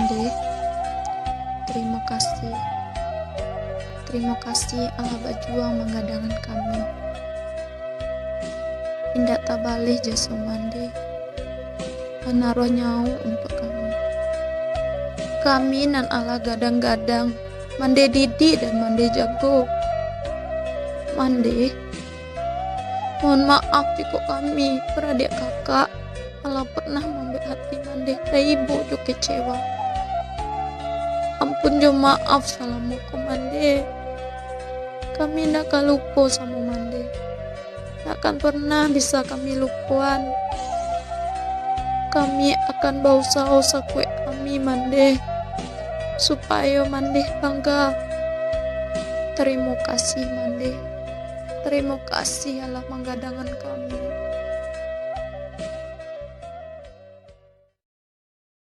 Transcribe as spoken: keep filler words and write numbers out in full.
Deh, tarimo kasih. Tarimo kasih alah bajuang manggadangan kami. Indak tabaleh jaso Mandeh, manaruah nyawo untuak kami. Kami nan alah gadang-gadang Mandeh didik dan Mandeh jago. Mandeh, mohon maaf jikok kami, baradiak kakak, alah pernah mambuek hati Mandeh taibo jo kecewa. Ampun jo maaf salamo ko Mandeh. Kami ndak ka lupo samo Mandeh. Takkan pernah bisa kami lupoan. Kami akan bausaho sakuek kami Mandeh, supayo Mandeh bangga. Tarimo kasih Mandeh. Tarimo kasih alah manggadangan kami.